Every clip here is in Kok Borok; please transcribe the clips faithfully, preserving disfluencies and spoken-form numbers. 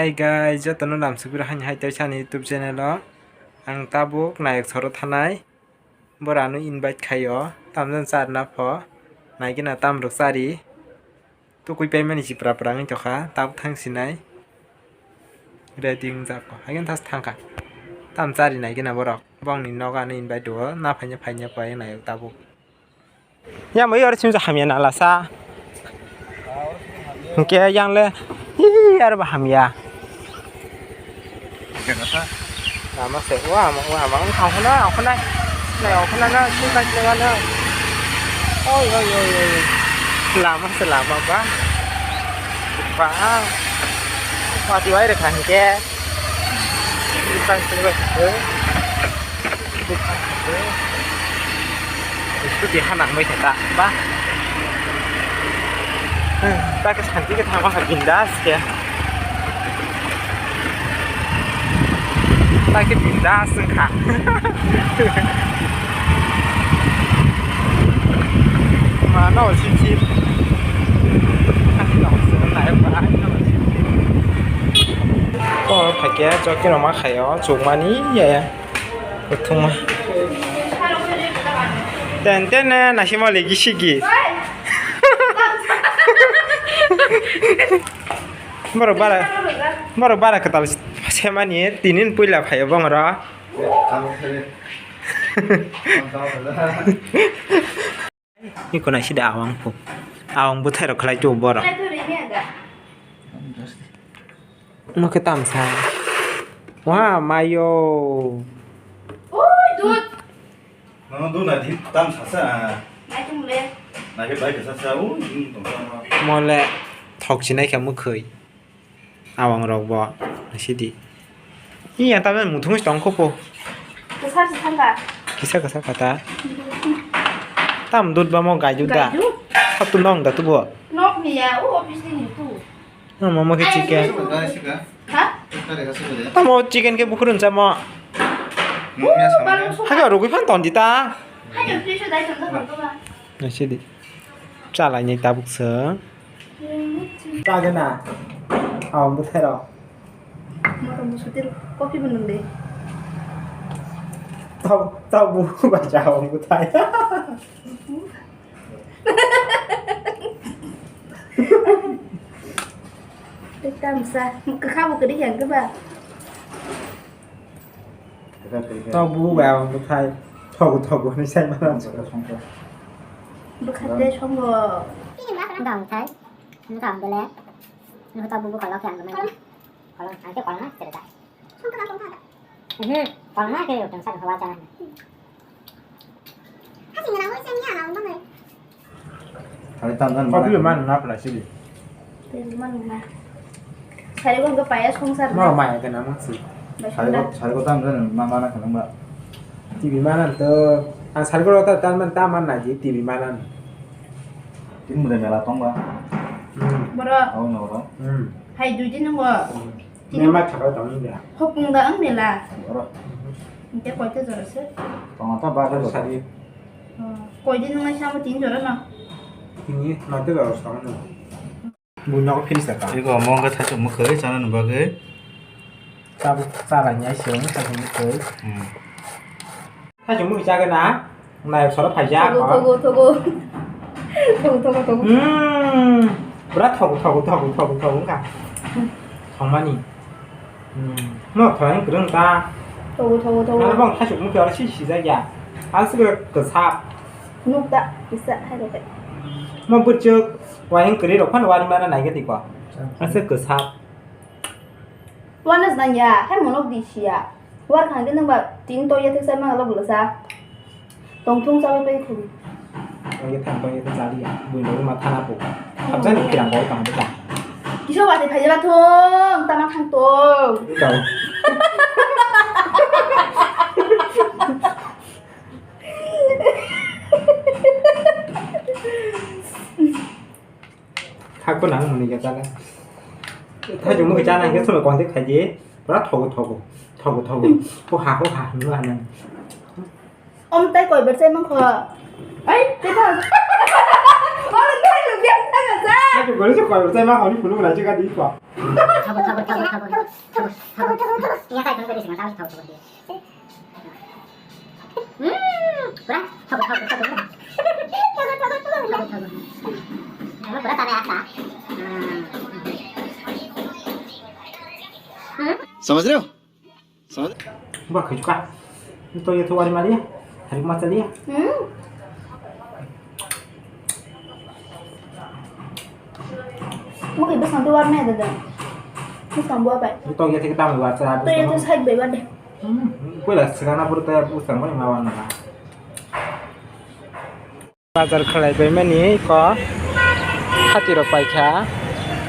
Hey guys, jotono lamsukbira hani hai tei sani YouTube channel o. Ang tabuk nayok soro thanai. Bora ano invite khaio. Tamjani charna pho. Naigena tamrok chari. Tukui paimani chipra pra wngwi tongkha. Tabuk thang sinai. Ready wngjak kho. Haikhe thas thangkha. Tam chari naigena borok. Bongni nogo ano invite o. Na phaina phaina pho ayang nayok tabuk. Ya, mo yor sim hamya na lasa. Hingke yang le, ih, aro ba hamya. Lama se, wa, ma, wa, ma, ang khau na, ang khau na. Na, ang khau na, na, sim ka sim na. Oi, oi, oi, oi. Lama se, lama ba. Ba. Wa, ti wai re khan ke. Sim ka sim na. Scooty ha nang bai khe ta ba. Ta khe santi khe thangma kha bindas khe. Ta khe bindas wngkha. Mano sip sip. Kok phaikhe chokki rok ma khaio chukmani ya. Kuthuma. Ten ten ne nasi mo legi sigi. Borok bara, borok bara kwtal semani tinin puila phaio bongro. Iko naisidi awang phu. Awang bwthairok khlai tu borok. Nokhe tamsa. Wa mayo. Oi, dud. Nono dud na di tamsa sa. Nai tum le. Nai ke bai ke sa sa. Ui, ui, tong sa ma. Mole thok sinai kha mukhoi. Awang rok bo sidi. Iya, tabe muthung si tong kho po. Kwsa si thangka. Kisa kisa kata. Tam dud ba mo gaidu da. Gaidu? Sab tu nong da tu bo. Nok ni ya, o office ni tu. No, mama ke chicken. Ha? Tamo chicken ke bukhurun sa mo. Haga rugui phan ton di ta. Hayo, please, dai ton da ton ba. Sidi. Chalai ni tabuk se. Chagana. Awang bwthai rok. Motom bwswk tei coffee bo nwng de. Tau, tau bu bai cha awang bwthai. Tei tamsa. Kwkha bo kwrwi yang khe ba. Tau bu ba bwthai thogu thogu hinwi sai mano. Bwkha tei songo. Bwkha bwthai. Bwkha bwle. Nokha tau bu bwkha lokhe ang mai. Kolong, ang khe kolong na, cerita. Mhm, kolong na khe utang sa khawa chana. Sari tam jan. Kopi mana? Mana na plastic. Tei mana na. Sari ko paya songsar. Moro maya kena mangsi. Sari ko, sari ko tam jan mana mana kena ba. T V mana to, ang sari ko ta tan man ta man na ji T V mana. Tin mudai mela tong ba. Hmm. Boro. Au no ro. Hmm. Hai dui din nang bo. Hmm. Mema thakra tong ni da. Hopung da ang mela. Oro. Inte koita jora se? Tong ta ba ko sadi. Oh, koi din nang sama tin jora na. Tini mate ba sama na. Buino ko finish ta. Iko monga thasu mukhai sana nubagwi. Tabuk chala nyai se, thasu mukhai. Hmm. Thasu mukhai chaga na. Nai soro phaijak. Thogo, thogo, thogo. Thogo, thogo, thogo. Hmm. Pura thogo, thogo, thogo, thogo, thogo wngkha. Thangmani. Hmm. No thang kwrwng ta. Thogo, thogo, thogo. Nang bang thasuk mukhe oro si sijak ya. Ang sibere kwchap. Nuk ta kisa hai rok. Mo bwrchuk wayang kwrwi rok phano wari mana nai gati ko. Ang se kwchap. Wanas nang ya, hai monok di siya. War khang ke nang ba tin to ya thik sai mang lo bwlasa. Tongthung chawi pai thung. Tong ye thang, tong ye thang chali ya. Bui no ma thana po. Habjani kirang bol kang bwta. Kiso ba te phai ba thung, tama thang tong. Tong. Hakko nang mani ya jala. Thajung mo jana ke sono konde khaje. Pura thogo thogo. Thogo thogo. Ho ha ho ha hinwi hanang. Om tai koi ber chai mang kho. Ai, te ta. Oro tai lu biang ta ga sa. Hakko gori se koi ber chai mang honi phunu na je ga di ko. Thogo, thogo, thogo, thogo. Thogo, thogo, thogo. Iya, kai, kai, kai, kai, kai, thogo, thogo, thogo. Hmm, pura thogo, thogo, thogo. Thogo, thogo, thogo. Thogo, thogo. Pura tane asa. Hmm. Hmm? समझ रहे हो? समझ? Ba khujuka. To ye to wari mali. Hari ma chali. Hmm. Mungkin bwskango tei warmaya da da. Bwskango bo bai. Tok ya thik tamo wa cha. To ya to side bai ba de. Hmm. Puila sikana pur ta bwskango ma wan na. Bazar khlai bai mani ko hati rok pai kha.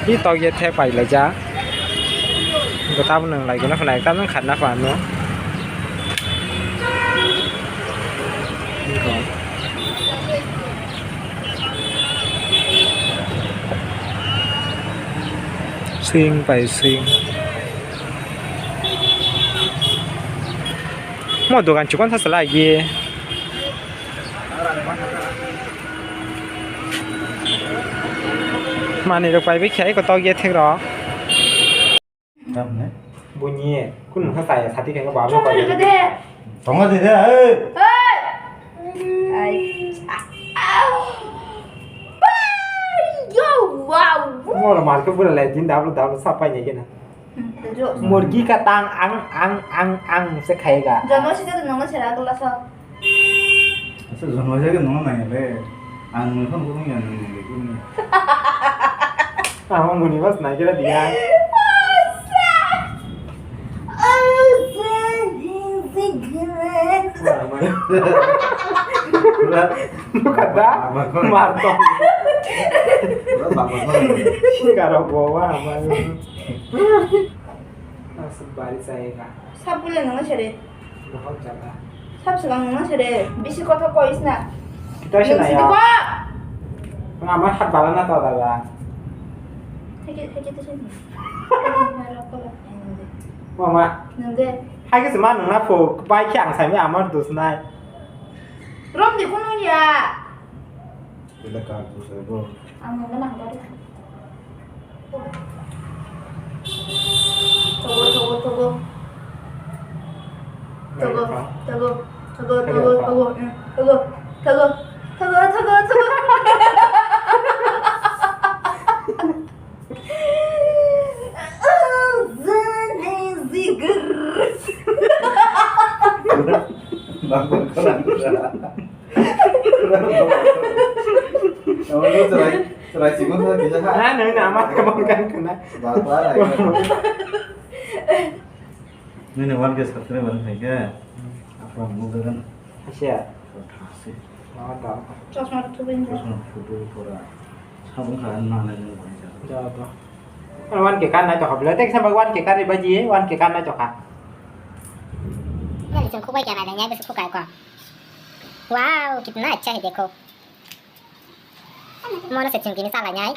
Hi tok ya the pai lai ja. Bo tabuk nang lai gana phai tabuk khatna phano. Swing pai swing. Mo dogan chikon sa salai ye. Mani rok pai bai khai ko tok ye thek rok. Buini, kun mungsa saya sati kaya babu kaya. Tongo de de, eh. Hey. Yo, wow. Mor mar ko pura lai din dablu dablu sapai ne kena. Hmm, jo. Murgi ka tang ang ang ang ang se khayega. Jono sida nongo sera gula sa. Asa jono jaga nongo nai le. Ang nongo nongo ya nongo le. Ang muni mas nai kira dia. Buka da. Marto. Karo bawa ama. Asuk bari saya ka. Sab bole nang sere. Dohor jaga. Sab selang nang sere. Bisi kotha kois na. Kita sih naya. Nang amar hat bala na to daga. Hake hake to sini. Mama. Nang de. Hake sema nang na po bai khe ang sai me amar dus nai. Rom de kono ya. Bela kar dus ai bo. Ang nang na ba. Togo, togo, togo. Togo, togo, togo, togo, togo, mm, togo, togo, togo, togo, togo. Amo chwrai, chwrai chikon sa kisa ha. Na, nang na, ama ka bang kan kana. Ba, ba, rai. Nini wan ke satre wan khai ke. Apa mo gagan? Asia. Thasi. Ma ta. Chosma thubin. Chosma photo pora. Sabung kha na na nang wan ke. Ja to. Wan ke kan nai to habla. Tek sampai wan ke kari baji, wan ke kan nai to kha. Nani chwng khubai kya nai nai, bwswk khukai ko. Wow, kitna acha hai dekho. Mono se chwng tini chalai nai.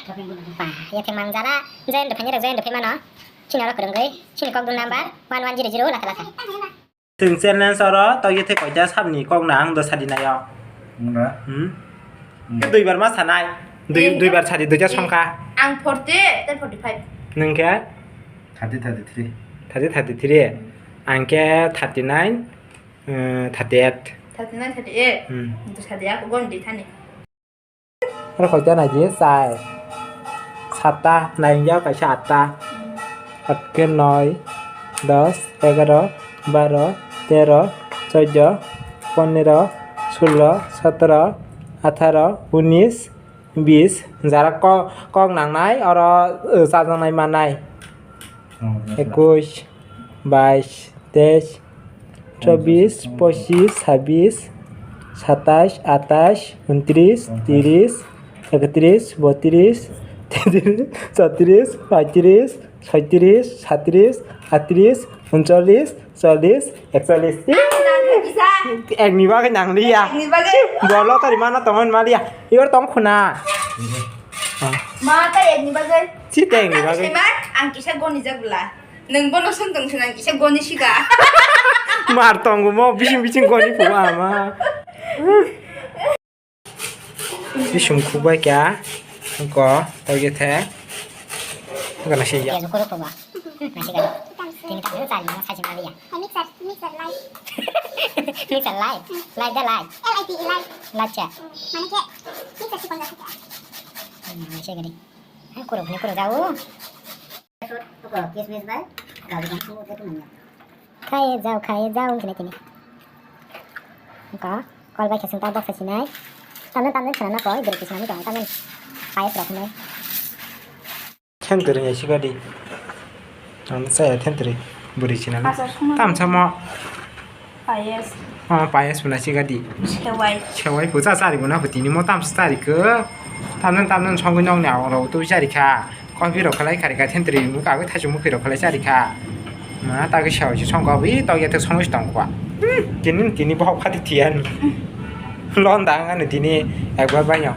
Ba, ya theng mang jara. Join do phani rok, join do phai mano. Chini oro kwrwngwi, chini kok dun number one one zero zero laka laka. Chwng challenge oro togye thai koita sabni kok nang do sadi nayo. Wngna? Hmm? Hmm. Ke duibar ma sanai. Dui, duibar sadi, duita songkha. Ang forty, tei forty five. Nang khe? Thirty, thirty three. Thirty, thirty three. Ang khe thirty nine, eh, thirty eight. Thirty nine, thirty eight. Hmm. Ang to sadi ako gon di thani. Aro koita naidi chai. Satta, naingyao kaisa atta. Atkhe noi, dos, egaro, baro, tero, choddo, ponero, sulo, sotoro, atharo, unis, bis. Jara kok, kok nangnai, oro, eh, chajaknai mannai. Oh, yes, sir. Ekush, bais, teis, chobis, pochis, sabis, satais, atais, untris, tiris, ektris, botris, tetris, chotris, paitris, soitris, satris, atris, unchollis, chollis, ekchollis. Ang nang kisa. Ekni bagwi nangliya. Ekni bagwi. Bolo tari mana tongon maliya. Iyor tong khuna. Ma ta ekni bagwi. Si ta ekni bagwi. Ang kisa goni jak bla. Nwng bono swng tong swnang kisa goni siga. Mar tongo mo bising bising goni phuwa ama. Bising khukbai kya ko togye the. Bukan nasi ya. Ya, syukur, syukur, Pak. Nasi kan. Ini tak dulu cari, mau saji mali ya. Hai, mixer, mixer live. Mixer live. Live dah live. L I V E live. Live chat. Mana ke? Mixer si pangga kita. Hmm, nasi gede. Hai, kuro, ini kuro jauh. Kismis bai, gabi kan semua itu mana? Khai jao, khai jao, wngkhe tini. Wngkha, kol bai khe chwng ta boksa sinai. Tamni, tamni khwnana koi, bwrwi khe swnamwi tongo, tamni payas rok hinwi. Thentwrwi hai sikadi. Ang chaya thentwrwi bwrwi sinani. Asa swnamwi. Tamsamo. Payas. Oh, payas bo nai sikadi. Sewai. Sewai bo cha chari bo na bo tini mo tamsa chari khe. Tamni, tamni songwi nokni ago rok twi chari kha. Coffee rok khlai kha rikha, thentwrwi wngkha, agwi thaichuk mwkhwi rok khlai cha rikha. Ma, tagwi sewai se songkha, wi tok ya tok songwi se tongkha. Hmm, tini, tini bohok phati thiyani. Lon da ang ani tini ekbar baino.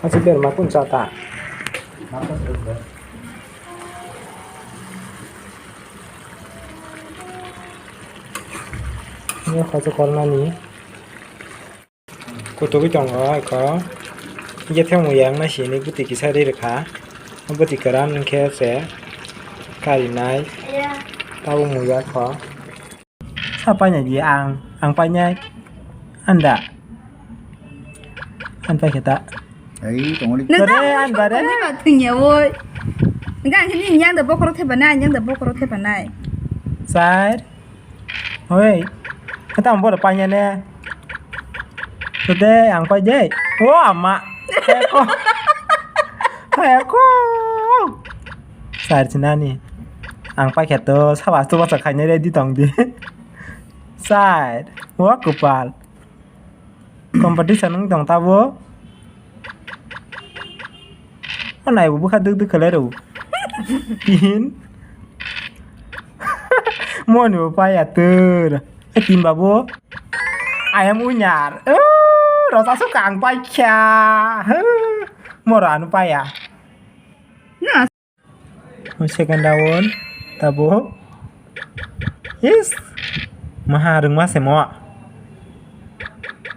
Achi ber ma kun cha ta. Ni kha cha kornani. Kutugwi tongo eko. Yetheng mui yang nai sini bwtwi kisa ri rwkha. Bwtwi kwran hwnkhe se karinai. Tabuk mui ya kho. Sa painai di ang, ang painai. Anda. An paikhe ta. Ai, tongoli. Nang Kore, tamo an bare. Songkha ba thwngya woi. Nang khe ni yang da bokhoro thepa nai, yang da bokhoro thepa nai. Sir. Oi, kata ang bodo painai ne. Tete ang pai de. O ama. Eko. Eko. Sir sinani. Ang pai khe to sawas to basa khainai ready tong di. Sir. O kupal. Competition wng tong tabo. O nai bo bwkha duk duk khlai rw. Tin. Moni bo paya tur. E tin babu. I am winner. Oh, rosa su kang pai kya. Moro anu paya. Second round, tabo. Yes. Maha rwngma se mo.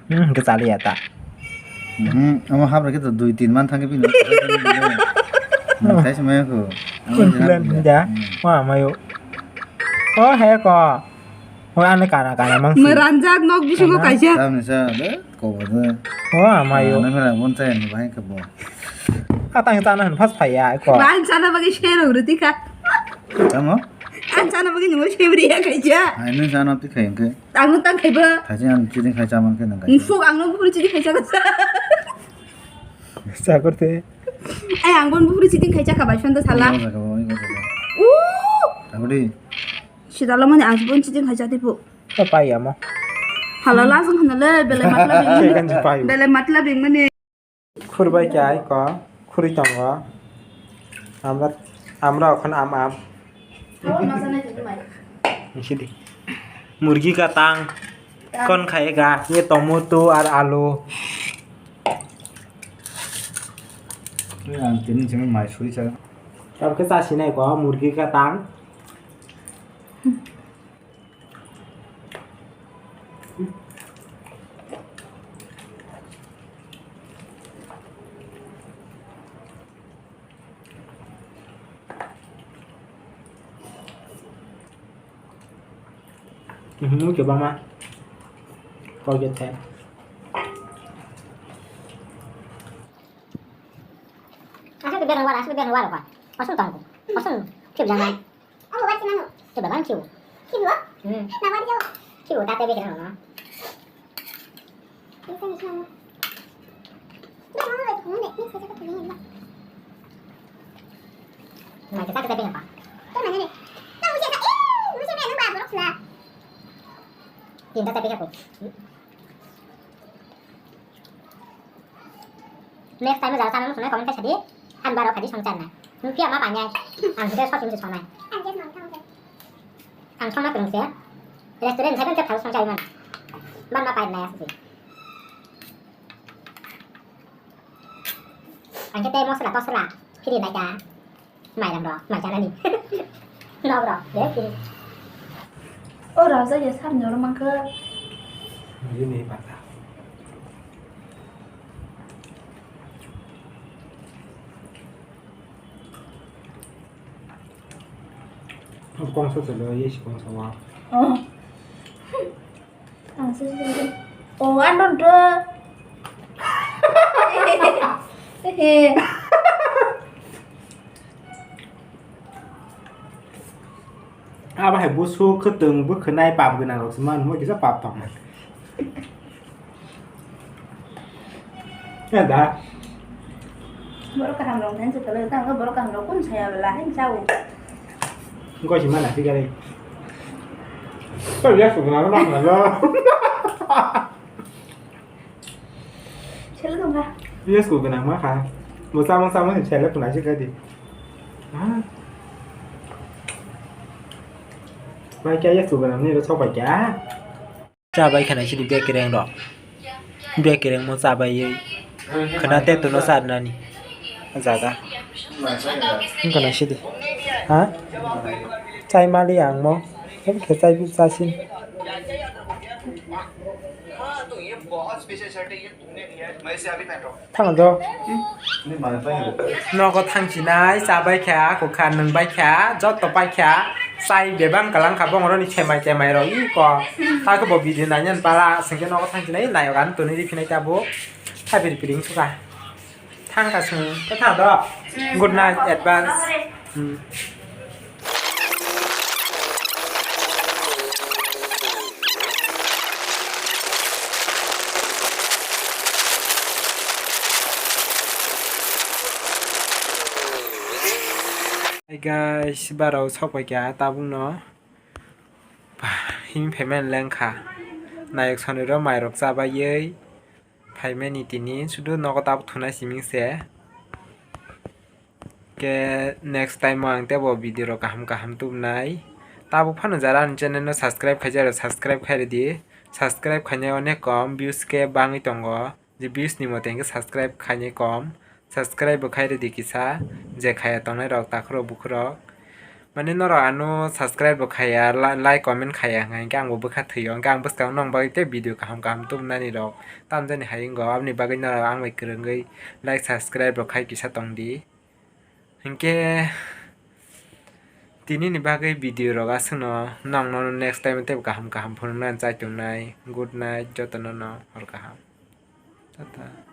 Hmm, hwnkhe chaliya ta. Mhm, omo hapra khe to dui tin man thangkhe bini. Nang khai se maya kho. Confident hinda. Hmm. Wa mayo. O he ko. Hoi, ani kara kara mang si. Meranjak nok bisingo kaisa. Tamni sa, be, kobo de. O, amayo. Ano mera bon chai ni bahai kebo. Katang chana han phas phaiya, ko. Ban chana bagwi share ugri tika. Tamo? An chana bagwi nimo share ya kaisa. Ai, nung chana ti khai ke. Ang tang khai ba. Khai ang chini khai chaman ke nang khai. Fuk ang no buri chini khai chaman. Sa korte. Ai, ang bon buri chini khai chaka bai sonda sala. Ui, ui, ui, ui. Tabri. Sidalo mani ang bon chini khai chati pu. Ka pai amo. Hala lazung hana le, bele matla bing mani. Chicken pai. Bele matla bing mani. Khurbai kya ai ko, khuri tongo. Amra, amra okhon am am. Sidi. Murgi ka tang. Kon khayega? Ye tomato ar alu. Ang tini chini mai suri cha. Tabke cha sinai ko murgi ka tang. Mhm, oke, bama. Kau jete. Asal tu biar luar, asal tu biar luar apa? Asal tangku. Asal tu biar luar. Omo bai se mano. Tei bai mano khiu. Khiu? Hmm. Na bai jao. Khiu ta tei bai se mano. Bai se mano. Bai mano bai se mano. Bai se mano. Mai ta ta tei bai pa. Ta mano ne. Ta mu se ta. Eh, mu se bai no ba borok sla. Tin ta tei bai ko. Next time jara chana muchunai comment khe sadi, ang baro khaidi song charnai. Nung phiya ma painai, ang hwnkhe sob chini songnai. Ang songna kwrwngse, restaurant hai ban khe thao song chai man. Ban ma painai aswk. Ang khe tei mosla tosla phiri nai da. Mairam rok, mai chanani. Nok rok, ya kiri. O raja ya sar nyoro mangka. Ini patah. Kong sa chalo, ye si kong sa wa. Oh. Ang sa chalo. Oh, andon to. Abo hai busu khwtwng bwkhwnai pap gwnang rok se mano, hwnba kisa pap tong. Ya da. Borok kaham rok thani se tolo tang borok kaham rok kun saya bela hin chau. Koi si mana si gari. Koi ya su gwnang ma lo. Selo dong kha. Yes, ko gwnang ma kha. Mo samo samo se selo puna si gadi. Ah. Bai kya yes, ko gwnang ni ro sok bai kya. Cha bai khana sidi bek kereng ro. Bek kereng mo cha bai ye. Khana te to no sa nani. Jaga. Khana sidi. Ha? Chai mali ang mo. Hem khe chai bi cha sin. Thang do. Nogo thang chinai, cha bai kha, kokha nwng bai kha, joto pai kha, chai bebak kalang kha, bongoroni chemai chemai rok, ih ko. Hakhe bo video nainani pala, sengke nogo thang chinai, nayok ani tonwi riphinai tabuk. Hai biri piring suka. Thang ka sung, ko thang do. Good night, advance. Hmm. Hey guys, barao sok pai kha tabuk no. Bah, him phaimani lengkha. Nayok sonoi rok mai rok chabaiwi phaimani tini, sudu nogo tabuk thunai siming se. Khe next time o ang tebo video rok kaham kaham tubunai. Tabuk phano jara ani channel no subscribe khaijak rok subscribe khai rwdi. Subscribe khainai onek kom, views khe bangwi tongo. Je views ni mote hwnkhe subscribe khainai kom. Subscribe bo khai rwdi kisa, je khaya tongnai rok takhurok bukhurok. Mane norok ano subscribe bo khaya, la-, like, comment khaya hwnkha hwnkhe ang bo bwkha thwio, hwnkhe ang bwskango nong bagwi tei video kaham kaham tubunani rok tamjani hai wngo, aboni bagwi norok ang bai kwrwngwi like, subscribe rok khai kisa tongdi. Hinkhe tini ni bagwi video rok aswkno, nokno next time tei kaham kaham phunuknani chai tongnai. Good night, jotono no hor kaham. Tata.